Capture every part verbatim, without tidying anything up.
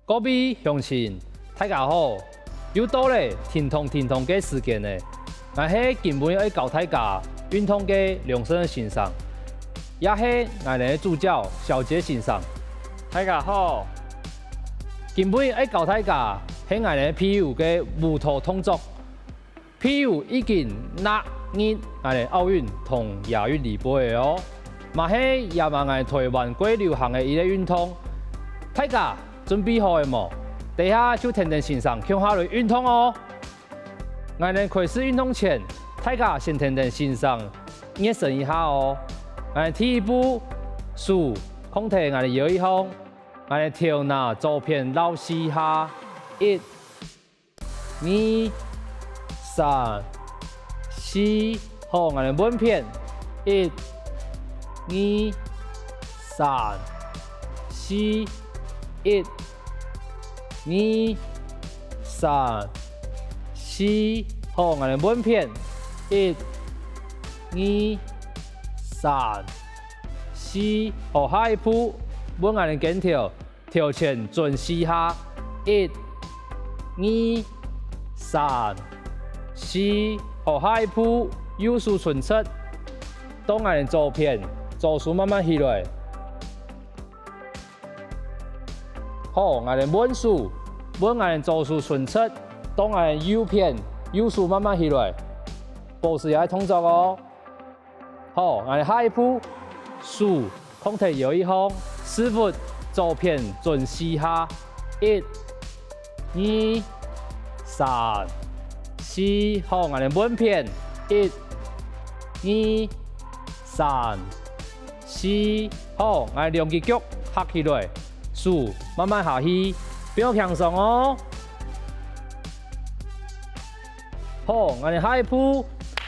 各位鄉親，大家好！又到了停動停動个時間了。𠊎係今晡日愛教大家運動个良順先生，也係𠊎等个助教小杰先生。大家好！今晡日愛教大家係𠊎等皮尤个舞蹈動作。 皮尤已經納入𠊎等奧運同亞運裡背了哦，嘛係也嘛𠊎台灣過流行个一個運動。大家準備好了無？等下就跈等先生共下來運動哦！𠊎等開始運動前，大家先跈等先生熱身一下哦。𠊎等第一步，手放在𠊎等腰仔項，𠊎等頭那左片繞四下，一、 二、三、四，好，𠊎等換片，一、二、三、四，一、二、三、四，好，𠊎等換片，一、二、三、四，好，下一步，換𠊎等肩頭， 頭前轉四下，一、二、三、四，好，下一步，右手伸直，到𠊎等左片，左手慢慢起來。好，𠊎等換手，換𠊎等左手伸直，到𠊎等右片，右手慢慢起來。保持這個動作哦。 好，𠊎等下一步，手放在腰仔項，屎朏左片轉四下，一、二、三、四，好，𠊎等換片，一、二、三、四，好，𠊎等兩隻腳合起來，手慢慢下去，放輕鬆哦。好，𠊎等下一步，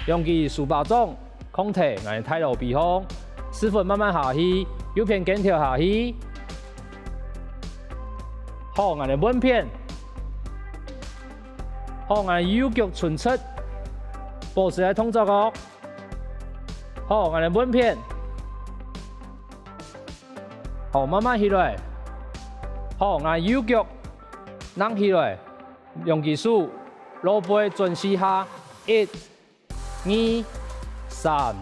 兩隻手巴掌， 放在𠊎等大肚皮項，屎朏慢慢下去，右片肩頭下去。好，𠊎等換片。好，𠊎等右腳伸直，保持這動作哦。好，𠊎等換片。好，慢慢起來。好，𠊎等右腳躪起來，兩隻手，後背轉四下，一、 二、三、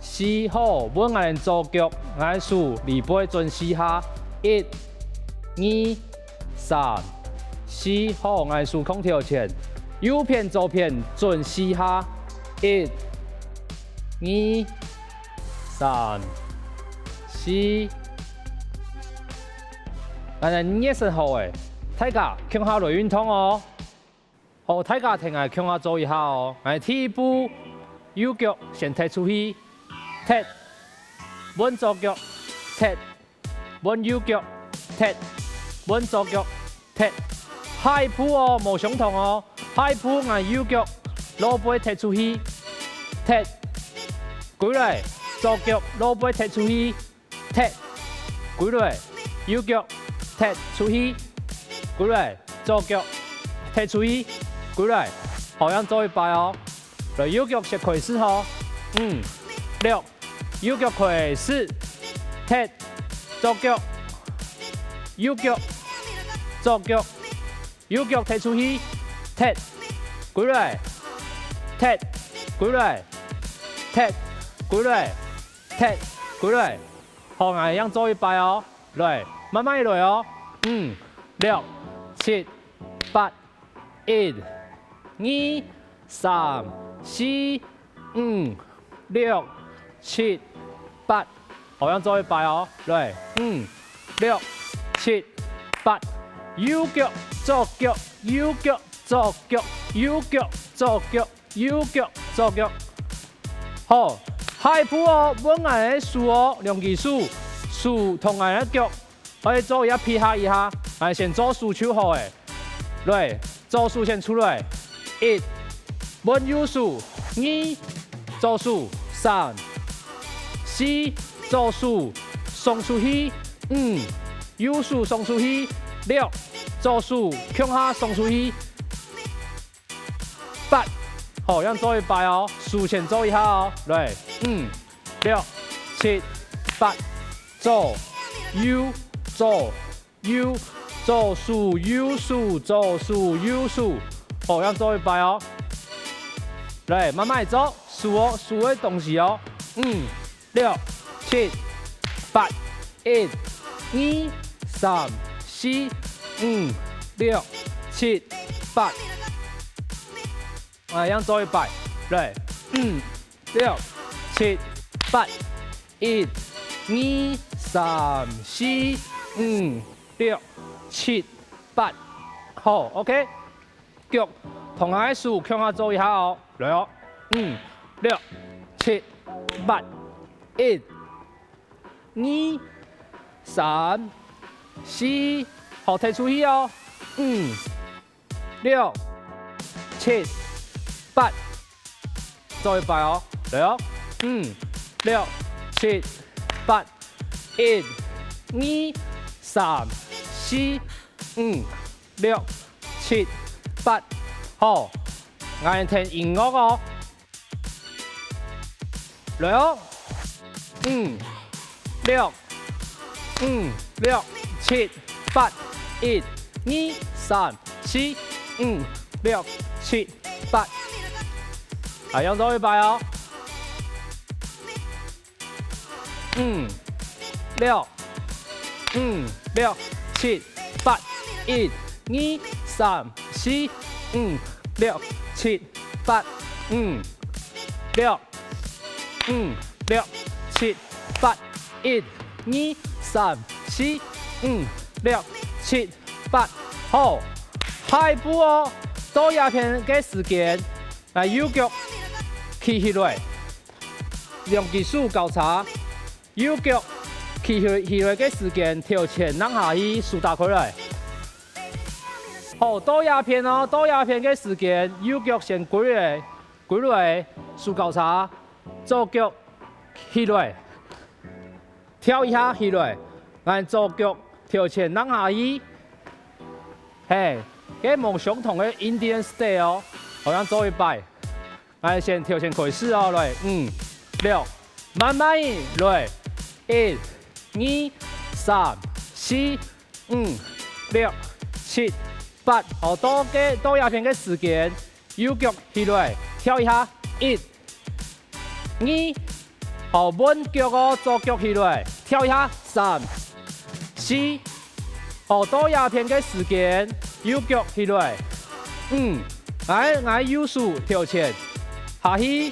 四，好，換𠊎等左腳，𠊎手裡背轉四下，一、二、三、四，好，𠊎手放頭前，右片左片轉四下，一、二、三、四。𠊎等熱身好了，大家共下來運動哦！ 好，大家跈𠊎共下做一下哦。𠊎第一步，右腳先踢出去，踢，換左腳，踢，換右腳，踢，換左腳，踢。下一步哦，無相同哦。下一步，𠊎右腳，後背踢出去，踢，歸來，左腳，後背踢出去， 踢，歸來，右腳，踢出去，歸來，左腳，踢出去，歸來。好，正做一擺哦。來，右腳先開始吼。五、六，右腳開始，踢，左腳，右腳，左腳， 右腳踢出去，踢，歸來，踢，歸來，踢，歸來，踢，歸來。好，𠊎正做一擺哦。來，慢慢來哦。五、六、七、八，一、二、三、四、 五、六、七、八。好，正做一擺哦。來，五、六、七、八。右腳，左腳，右腳，左腳，右腳，左腳，右腳，左腳。好，下一步哦，換𠊎个手哦，兩隻手，手同𠊎个腳 愛做一下配合一下，𠊎先做手就好了。來，左手先出來，一，換右手，二，左手，三，四，左手，送出去，五，右手送出去，六，左手，共下送出去， 八。好，正做一擺哦，手先做一下哦。來，五、六、七、八，左、右、左、右、左手右手，左手右手。好，正做一擺哦。來，慢慢做，手哦，手个動作哦。五、六、七、八，一、二、三、四、五、六、七、八。啊，正做一擺。來，五、六、七、八，一、二、三、四、五、六、七、八。好，OK。腳同𠊎个手共下做一下哦。來哦，五、六、七、八，一、二、三、四。好，踢出去哦。五、六、七、八。做一擺哦，來哦。五、六、七、八，一、二、三、四、五、六、七、八。好，𠊎聽音樂哦。來哦。五、六、五、六、七、八，一、二、三、四、五、六、七、八。啊，正做一擺哦。五、六、五、六、七、八，一、二、三、四、五、六、七、八，五、六、五、六、七、八，一、二、三、四、五、六、七、八。好，下一步哦，到這片个時間，來右腳企起來，兩隻手交叉，右腳企起，起來个時間，頭前掕下去，手打開來。好，到這片哦，到這片个時間，右腳先歸來，歸來，手交叉，左腳起來，跳一下起來，𠊎左腳頭前掕下去。嘿，該無相同个Indian style哦，好，正做一擺。 𠊎先頭前開始哦，來，五、六，慢慢仔，來，一、二、三、四、五、六、七、八。好，到个，到這片个時間，右腳起來，跳一下，一、二，好，換腳哦，左腳起來，跳一下，三、四， 好，到這片个時間，右腳起來。五，𠊎，𠊎右手頭前，下去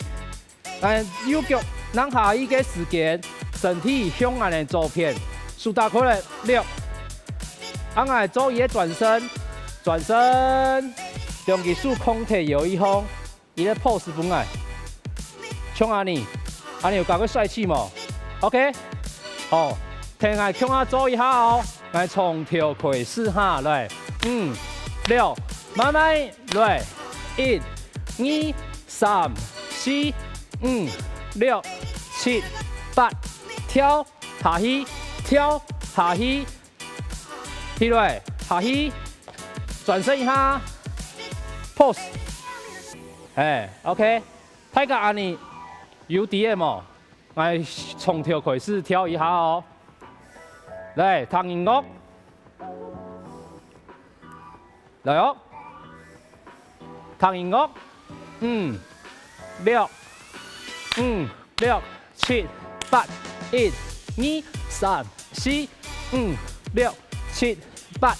，𠊎右腳掕下去个時間，身體向𠊎等左片，手打開來，六。啊，𠊎做一個轉身，轉身，兩隻手控忒腰仔項， 一個pose分𠊎，像恁呢，恁呢有較過帥氣無？OK，好，跈𠊎共下做一下哦。𠊎從頭開始哈，來，五、六，慢慢來，一、二、三、四、五、六、七、八，跳下去，跳下去， 起來，下去，轉身一下，pose。欸，OK，大家恁呢有知無？𠊎從頭開始跳一下哦。來，聽音樂。來哦。 聽音樂，五、六，五、六、七、八，一、二、三、四、五、六、七、八，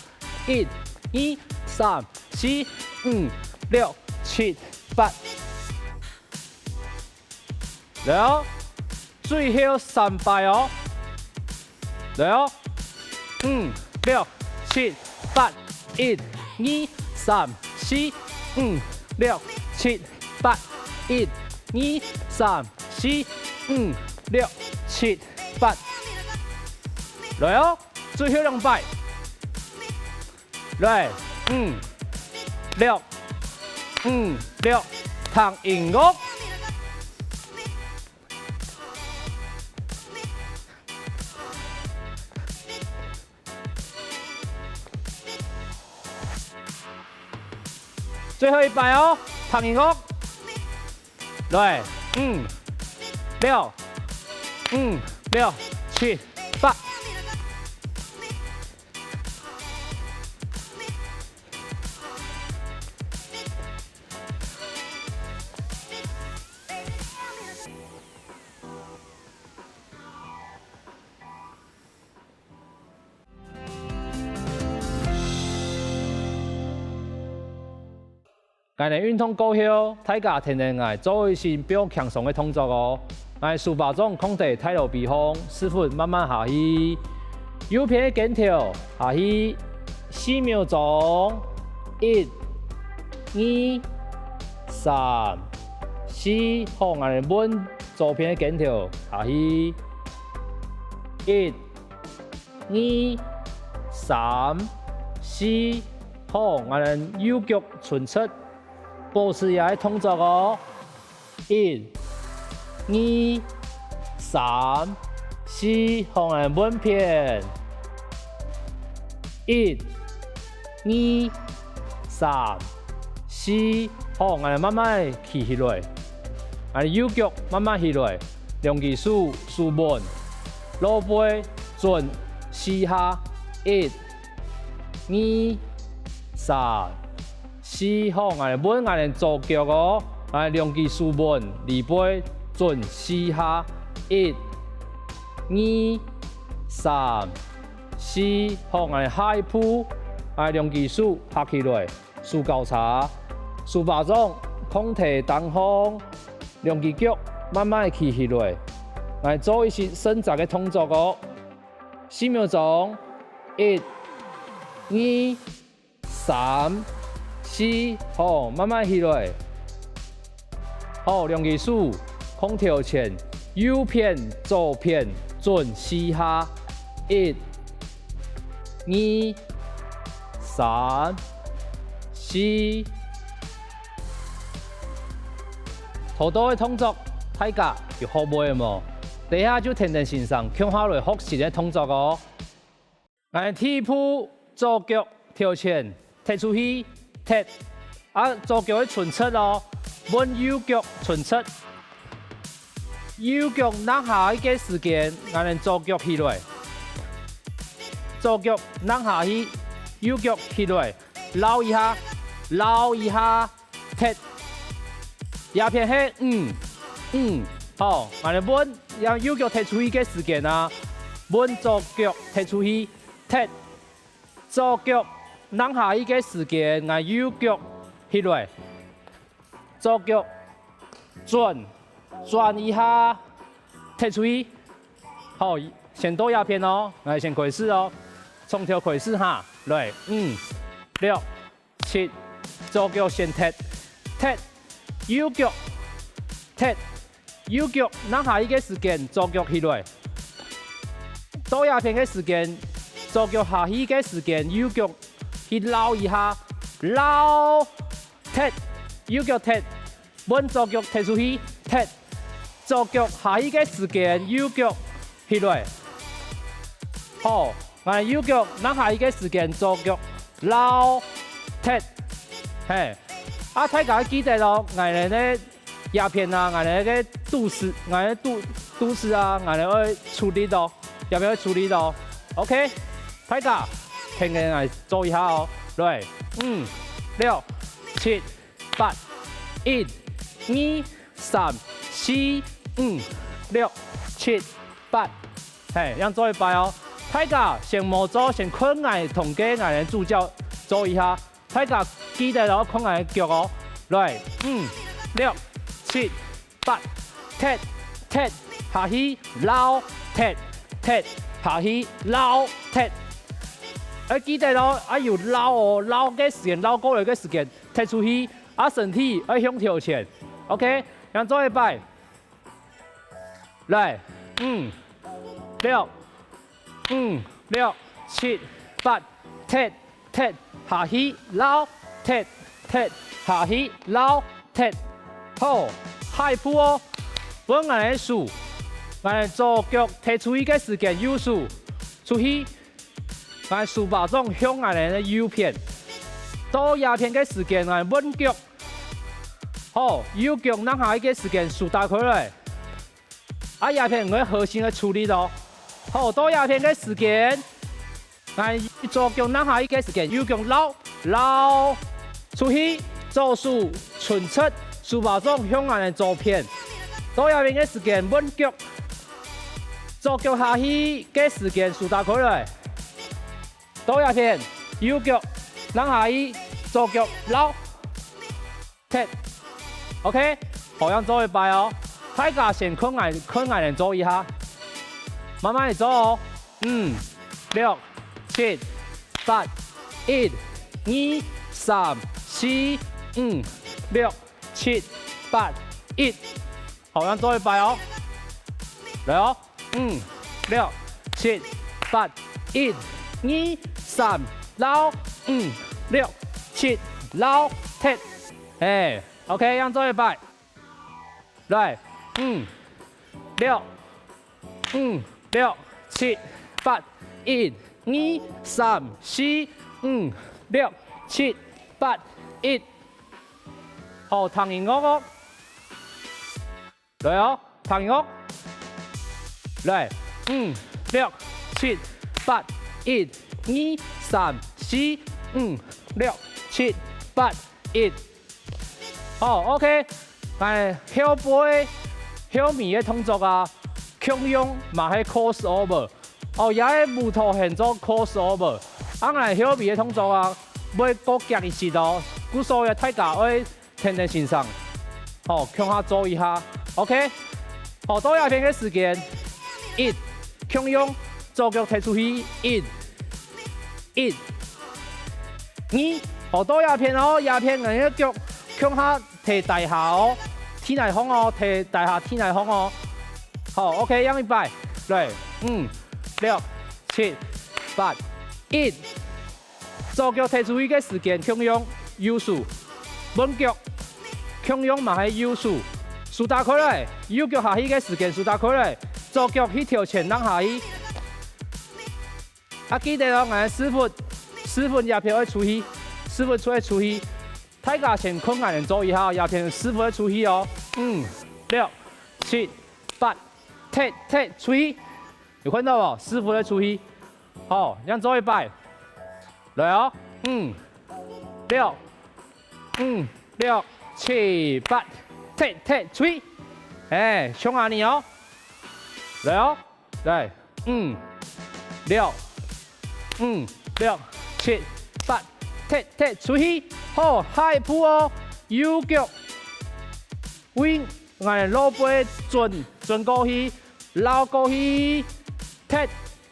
一、二、三、四、五、六、七、八。 來哦，最後三擺哦。來哦，五、六、七、八，一、二、三、四、五、六、七、八，一、二、三、四、五、六、七、八。來哦，最後兩擺。 來，五、六，五、六，聽音樂。最後一擺哦，聽音樂。來，五、六，五、六、七、八。𠊎等運動過後，大家跈等𠊎做一息放輕鬆个動作哦。𠊎手巴掌囥在大肚皮項，屎朏慢慢下去。右片个肩頭下去四秒鐘，一、二、三、四，好，𠊎等換左片个肩頭下去，一、 二、三、四，好，𠊎等右腳伸直，保持這个動作哦。一、二、三、四，好，𠊎等換片。一、二、三、四，好，𠊎等慢慢企起來。𠊎等右腳慢慢起來，兩隻手手腕，落背 轉四下，一、二、三、四，好，𠊎等換𠊎等左腳哦，𠊎等兩隻手腕，裡背轉四下，一、二、三、四，好，𠊎等下一步，𠊎等兩隻手合起來，手交叉，手巴掌囥在頂項，兩隻腳慢慢企起來，𠊎等做一息伸展个動作哦。 四秒鐘，一、二、三、四，好，慢慢起來。好，兩隻手囥頭前，右片、左片轉四下，一、二、三、四。頭到个動作，大家有學會無？等下就跈等先生共下來學新个動作哦。 𠊎第一步，左腳頭前，踢出去，踢。啊，左腳愛伸直哦，換右腳伸直。右腳拿下去个時間，𠊎等左腳起來。左腳拿下去，右腳起來，撈一下，撈一下， 踢。這片係五，五，好，𠊎等換，這右腳踢出去个時間啊，換左腳踢出去，踢。左腳挵下去个時間，𠊎右腳起來，左腳轉，轉一下，踢出去。好，先到這片哦，𠊎先開始哦，從頭開始哈，來，五、六、 七，左腳先踢，踢，右腳，踢，右腳挵下去个時間，左腳起來。到這片个時間，左腳下去个時間，右腳去撈一下，撈，踢，右腳踢， 換左腳踢出去，踢。左腳下去个時間，右腳起來。好，𠊎右腳拿下去个時間，左腳撈，踢。嘿，啊，大家記得哦，𠊎等个這片啊，𠊎等个肚屎，𠊎等肚，肚屎啊，𠊎等愛出力哦，這片愛出力哦。OK，大家，跈等𠊎做一下哦。來，五、六、七、 八，一、二、三、四、五、六、七、八。嘿，正做一擺哦。大家先莫做，先看𠊎同个𠊎个助教做一下。大家記得哦，看𠊎个腳哦。來，五、六、七、八，踢，踢，下去，撈，踢，踢，下去，撈，踢。愛記得哦，愛有撈哦，撈个時間，撈過來个時間， 踢出去，啊，身體愛向頭前。OK，正做一擺。來，五、六，五、六、七、八，踢，踢，下去，撈，踢，踢，下去，撈，踢。好，下一步哦，換𠊎个手，𠊎个左腳踢出去个時間，右手出去， 𠊎手巴掌向𠊎个右片。到這片个時間，𠊎換腳。好，右腳拿下去个時間，手打開來。啊，這片𠊎核心个出力哦。好，到這片个時間，𠊎左腳拿下去个時間，右腳撈，撈出去，左手伸直，手巴掌向𠊎个左片。到這片个時間，換腳。 左腳下去个時間，手打開來。到這片，右腳挵下去，左腳撈。踢。OK，好，樣做一擺哦。大家先看𠊎，看𠊎等做一下，慢慢仔做哦。五、六、七、八、一、二、三、四、五、六、七、八、一。好，樣做一擺哦。來哦，五、六、七、八、一、二、三、摎、五、六、七、摎、踢。哎，OK，樣做一擺。來，五、六、五、六、七、八、一、二、三、四、五、六、七、八、一。好，聽音樂哦。來哦，聽音樂。來，五、六、七、八、一、二、三、四、五、六、七、八、一。好，OK，𠊎後背，後尾个動作啊，共樣嘛係cross over。哦，這个舞蹈喊做cross over。啊，𠊎後尾个動作啊，會過遽一息哦，故所大家愛 天天先生，好，共下做一下，OK。好，到這片个時間，一，共樣，左腳踢出去，一，一，二，好，到這片哦，這片𠊎个腳共下踢底下哦，地泥項哦，踢底下地泥項哦。好，OK，樣一擺，來，五、六、七、八、一。 左腳踢出去个時間共樣右手，換腳，共樣嘛係右手，手打開來，右腳下去个時間手打開來，左腳去挑前掕下去。啊，記得哦，𠊎个屎朏，屎朏這片愛出去，屎朏出愛出去。大家先看𠊎等做一下，這片屎朏愛出去哦。五、六、七、八，踢，踢，出去。 有看到無？屎朏个出去。好，樣做一擺。來哦，五、六、五、六、七、八，踢，踢，出去。哎，像恁呢哦。來哦，來，五、六、五、六、七、八，踢，踢，出去。好，下一步哦，右腳，對𠊎老背轉，轉過去， 摎過去，踢，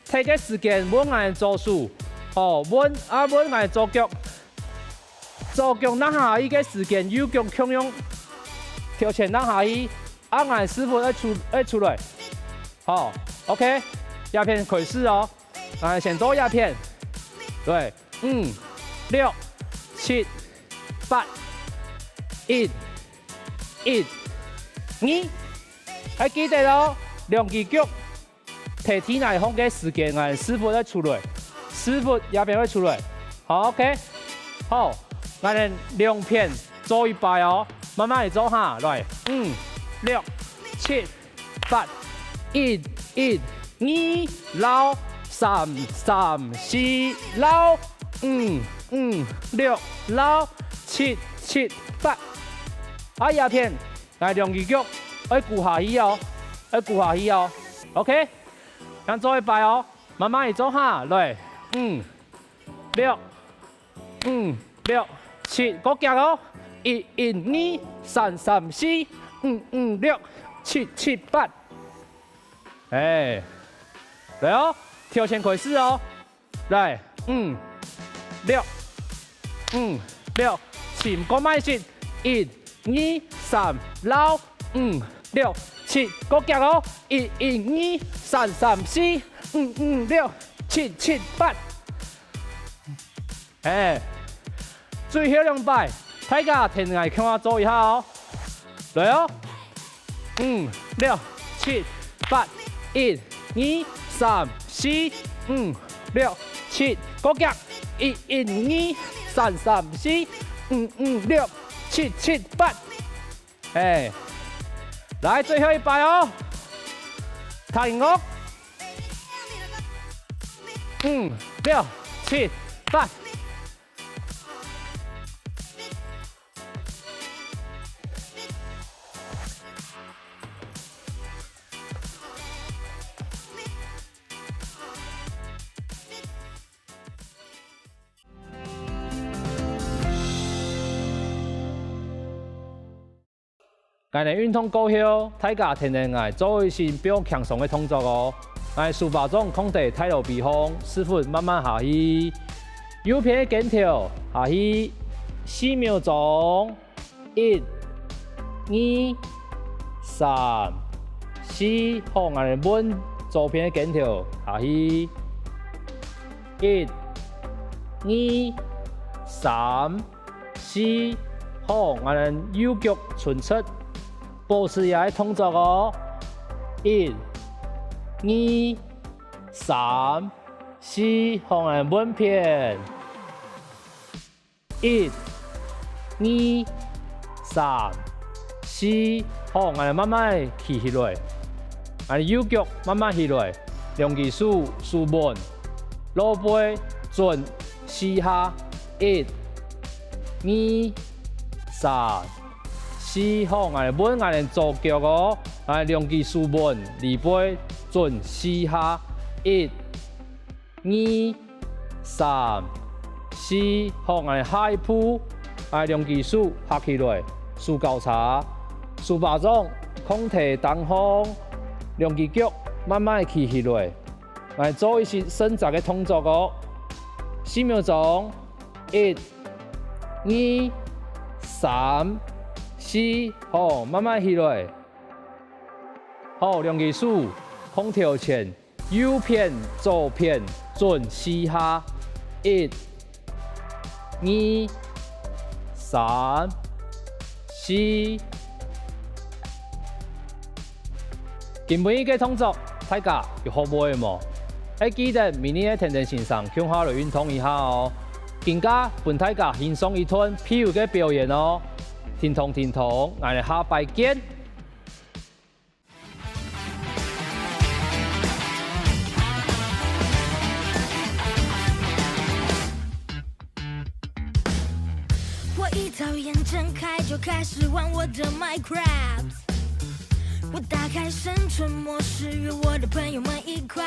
踢个時間換𠊎左手，哦，換，啊，換𠊎左腳。左腳掕下去个時間，右腳共樣，挑前掕下去，啊，𠊎屎朏愛出，愛出來。好，OK，這片開始哦。𠊎先做這片。對，五、六、七、八、一、一、二。 愛記得哦，兩支腳，踢地泥項个時間，𠊎屎朏愛出來，屎朏這片愛出來。好，OK，好，𠊎等兩片做一擺哦，慢慢仔做哈，來，五、六、七、八，一、一、二，摎，三、三、四，摎，五、五、六，摎，七、七、八。啊，這片 𠊎兩支腳愛跍下去哦，愛跍下去哦。OK，樣做一擺哦，慢慢仔做哈，來，五、六、五、六、七，過遽哦，一、一、二、三、三、四、五、五、六、七、七、八。哎，來哦，挑前開始哦。 來，五、六、五、六、七，毋過慢息，一、二、三，摎，五、六、七，過遽哦，一、一、二、三、三、四、五、五、六、七、七、八。哎，最後兩擺，大家跈𠊎共下做一下哦。來哦。 五、六、七、八，一、二、三、四、五、六、七，過遽，一、一、二、三、三、四、五、五、六、七、七、八。哎，來，最後一擺哦，聽音樂，五、六、七、八。𠊎等運動過後，大家跈等𠊎做一息放輕鬆个動作哦。𠊎手巴掌囥在大肚皮項，屎朏慢慢下去。右片个肩頭下去，四秒鐘。一、二、三、四，好，𠊎等換左片个肩頭下去。一、二、三、 四，好，𠊎等右腳伸直，保持這个動作哦。一、二、三、四，好，𠊎等換片。一、二、三、四，好，𠊎等慢慢企起來。𠊎等右腳慢慢起來，兩隻手手穩，落背轉 四下，一、二、三、四，好，𠊎等換𠊎等左腳哦，𠊎等兩隻手穩，離背轉四下，一、二、三、四，好，𠊎等下一步，𠊎等兩隻手合起來，手交叉，手巴掌囥在頂項，兩隻腳慢慢企起來。 𠊎做一息伸直个動作哦。四秒鐘，一、二、三、四，好，慢慢起來。好，兩隻手囥頭前，右片、左片轉四下，一、 二、三、四。今晡日个動作，大家有學會無？愛記得明日个跈等先生共下來運動一下哦。今下分大家欣賞一段皮尤个表演哦。停動，停動，𠊎等下擺見。 我一眨眼睁开就开始玩我的 Minecraft。我打开生存模式，约我的朋友们一块。